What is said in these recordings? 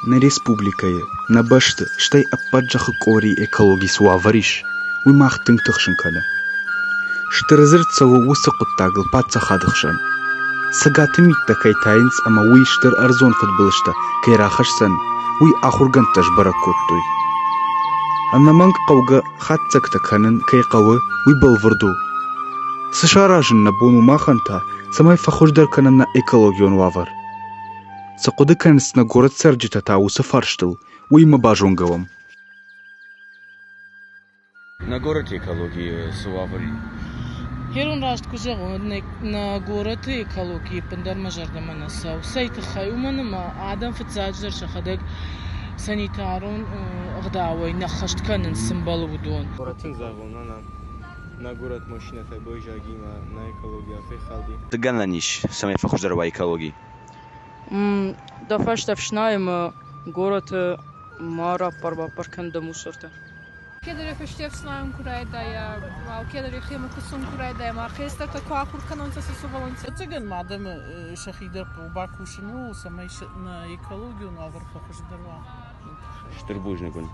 Нӕ республикӕйы, нӕ бӕсты, стӕй ӕппӕт зӕххы къорийы экологи цы уавӕр ис, уый мах тынг тыхсын кӕны. Стыр дзырд цӕуы уыцы хъуыддагыл паддзахады хсӕн. Цӕгаты миттӕ кӕй тайынц ӕмӕ уый стыр ӕрдзон фыдбылызтӕ кӕй рахӕсдзӕн, уый ахуыргӕндтӕ сбӕрӕг кодтой. Ӕнӕмӕнг хъӕугӕ хатдзӕгтӕ кӕнын кӕй хъӕуы, уый бӕлвырд у. Цы саразын нӕ бон у махӕн та, цӕмӕй фӕхуыздӕр кӕнӕм нӕ экологион уавӕр? Цы хъуыды кӕнынц нӕ горӕт цӕрджытӕ та уыцы фарстыл, уыимӕ базонгӕ уӕм. Нӕ горӕты экологийы цы уавӕр и? Херон раст куы зӕгъон, нӕ горӕты экологи ӕппындӕр мӕ зӕрдӕмӕ нӕ цӕуы. Цӕй тыххӕй? Уымӕн ӕмӕ адӕм фыццаджыдӕр сӕхӕдӕг санитарон ӕгъдауӕй нӕ ххӕст кӕнынц, цы мбӕлы, уыдон. Горӕтӕн зӕгъон, нана, нӕ горӕт машинӕтӕй байзагимӕ нӕ экологи фехӕлди. Цы гӕнӕн ис, цӕмӕй фӕхуыздӕр уа экологи? Дӕ фӕстӕ ӕфснайӕм горӕты ма раппар-баппар кӕн дӕ мусортӕ. Кедӕр фӕсте ӕфснайун ку райдайа, алкедӕр йӕхемӕ косун ку райдайа, ма хестӕртӕ ку ахур кӕнонцӕ сӕ сувӕллӕнтти. Ӕцӕгӕн ма адӕмы сӕхи дӕр хъӕуы бакусын ууыл, цӕмӕй нӕ экологион уавӕр фӕхуыздӕр уа. Стыр бузныг уын.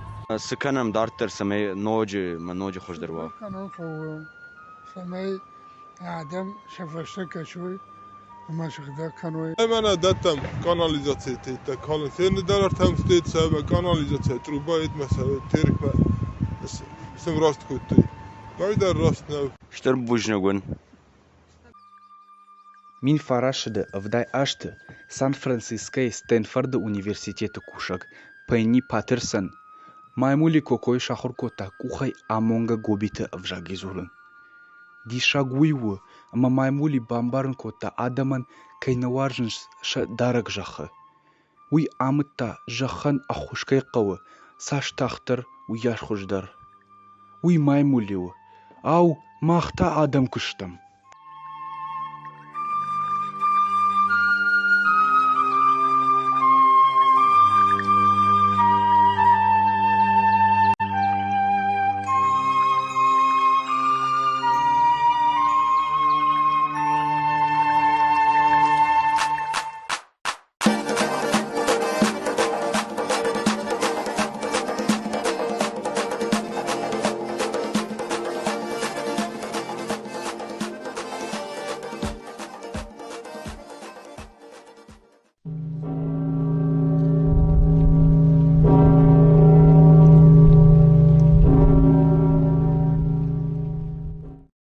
Цы кӕнӕм дарддӕр, цӕмӕй ноджы мӕ ноджы хуыздӕр уа? Кӕнын хъӕуы, цӕмӕй адӕм сӕ фӕстӕ кӕсой ӕмӕ сыгъдӕг кӕной. Ӕмӕ нӕ дӕттӕм канализацийы калын. Фены дӕр ӕртӕм стет сӕ канализация трубаедмӕ сӕ Теркмӕ сымраст кодтой. Дӕр раст нӕу. Стыр бузныг уын. 1970 азты Сан-Францискойы Стэнфорды университеты кусӕг Пенни Паттерсон маймули Кокойы сахуыр кодта къухӕй амонгӕ гобиты ӕвзагӕй дзурын. Диссаг уый у, ӕмӕ маймули бамбарын кодта адӕмӕн, кӕй нӕ уарзынц сӕ дарӕг зӕххы. Уый амыдта, зӕххӕн ӕххуыс кӕй хъӕуы, цас тагъддӕр, уыйас хуыздӕр. Уый маймули у. Ау, мах та адӕм куы стӕм.